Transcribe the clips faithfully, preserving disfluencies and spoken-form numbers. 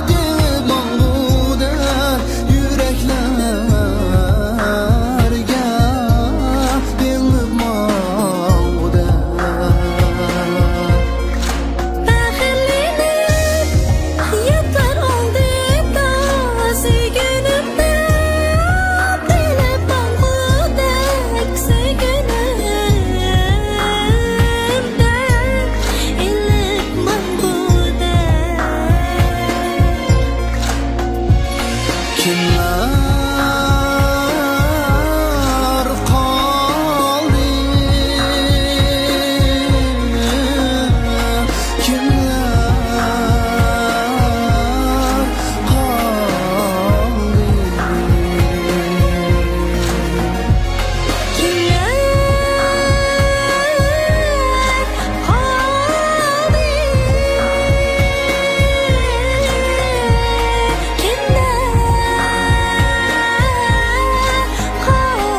دېڭىپ ماڭغۇدەك، يۈرەكلەرگە دېڭىپ ماڭغۇدەك. پەخىرلىنىپ ياتار ئالدىدا، سۆيگۈنۈم دەپ ئېلىپ ماڭغۇدەك، سۆيگۈنۈم دەپ ئېلىپ ماڭغۇدەك. كىملەر قالدى؟ كىملەر قالدى؟ كىملەر قالدى؟ كىملەر قالدى؟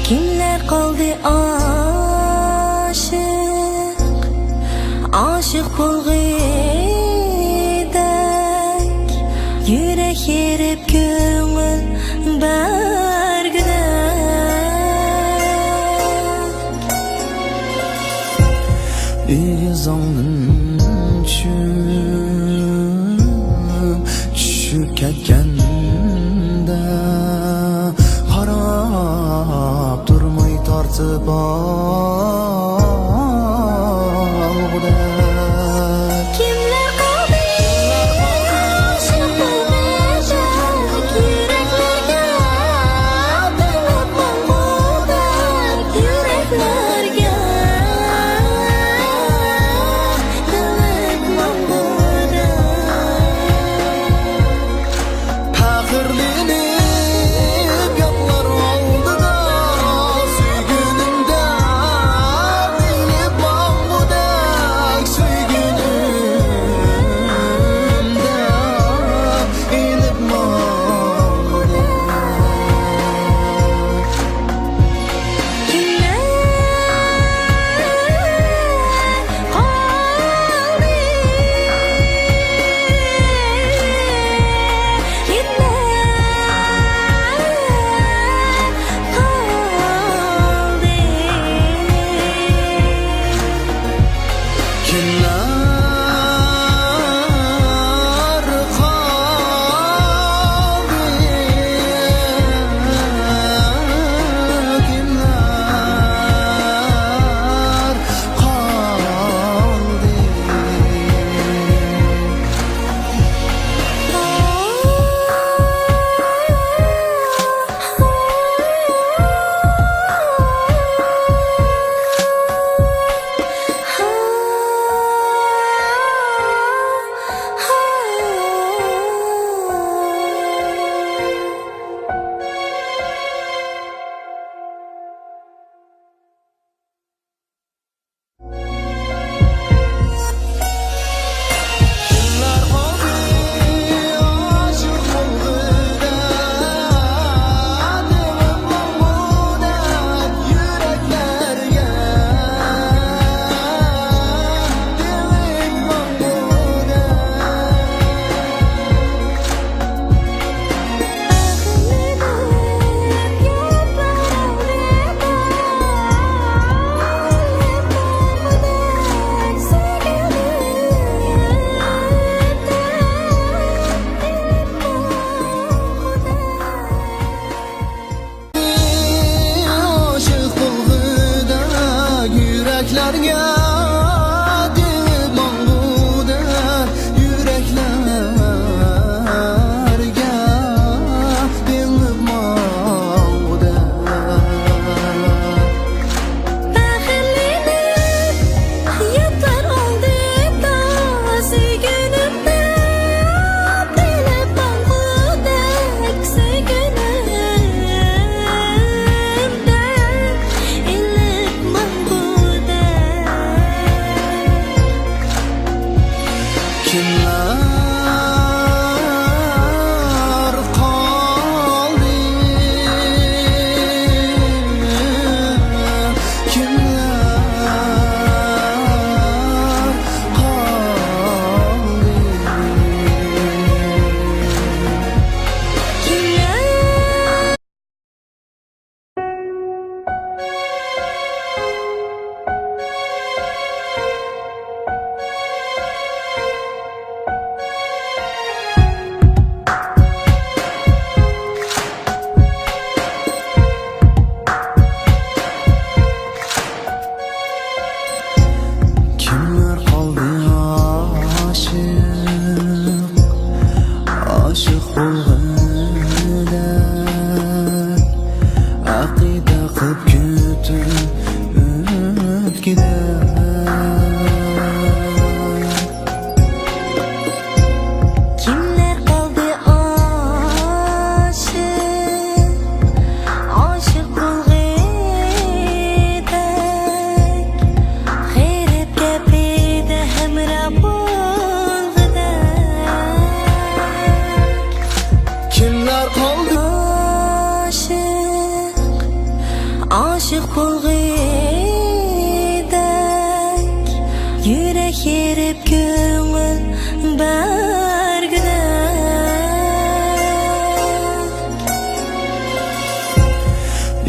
كىملەر قالدى ئاشىق، ئاشىق بولغۇدەك، يۈرەك يېرىپ كۆڭۈل بەرگۈدەك؟ ئېغىزىڭدىن چۈشۈپ، چۈشۈپ كەتكەندە، قاراپ تۇرماي تارتىپ ئالغۇدەك. كىملەر قالدى؟ ئاشىق بولغۇدەك، يۈرەكلەرگە دېڭىپ ماڭغۇدەك، يۈرەكلەرگە دېڭىپ ماڭغۇدەك. پەخىرلىنىپ ياتلار ئالدىدا، سۆيگۈنۈمدە كىملەر قالدى ئاشىق، ئاشىق بولغۇدەك، ئەقىدە قىپ كۈتۈپ ئۆتكۈدەك؟ كىملەر قالدى ئاشىق، ئاشىق بولغۇدەك، غېرىب گېپىدە ھەمراھ بولغۇدەك؟ كىملەر قالدى ئاشىق، ئاشىق بولغۇدەك، يۈرەك يېرىپ كۆڭۈل بەرگۈدەك؟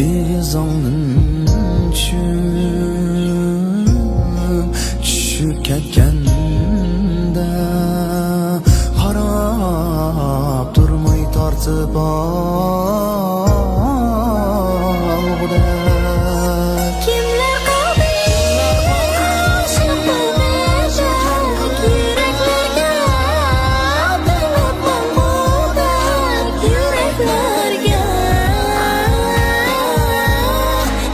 ئېغىزىڭدىن چۈشۈپ، چۈشۈپ كەتكەندە، قاراپ تۇرماي تارتىپ ئالغۇدەك. كىملەر قالدى ئاشىق بولغۇدەك، يۈرەكلەرگە تىلىپ ماڭغۇدەك، يۈرەكلەرگە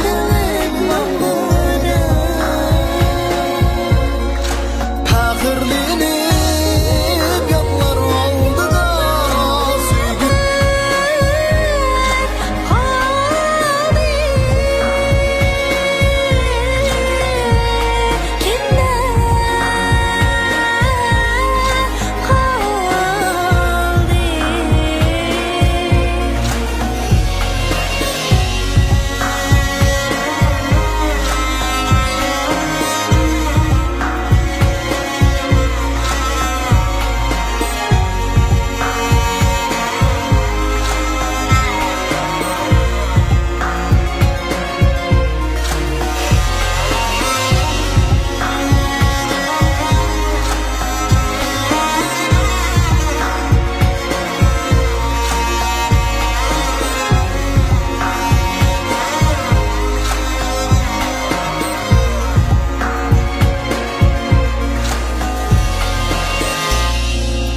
تىلىپ ماڭغۇدەك؟ پەخىرلىنىپ ياتلار ئالدىدا سۆيگۈ.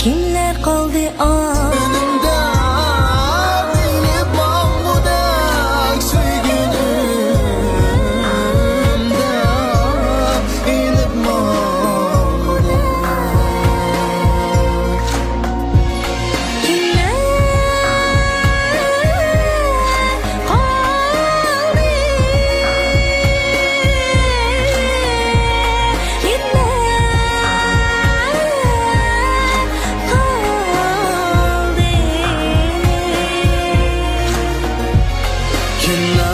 كىملەر قالدى ئا-، ئۈنۈمدە ئېلىپ ماڭغۇدەك، سۆيگۈنۈمدە ئېلىپ ماڭغۇدەك؟ كىملەر قالدى؟ كىملەر قالدى؟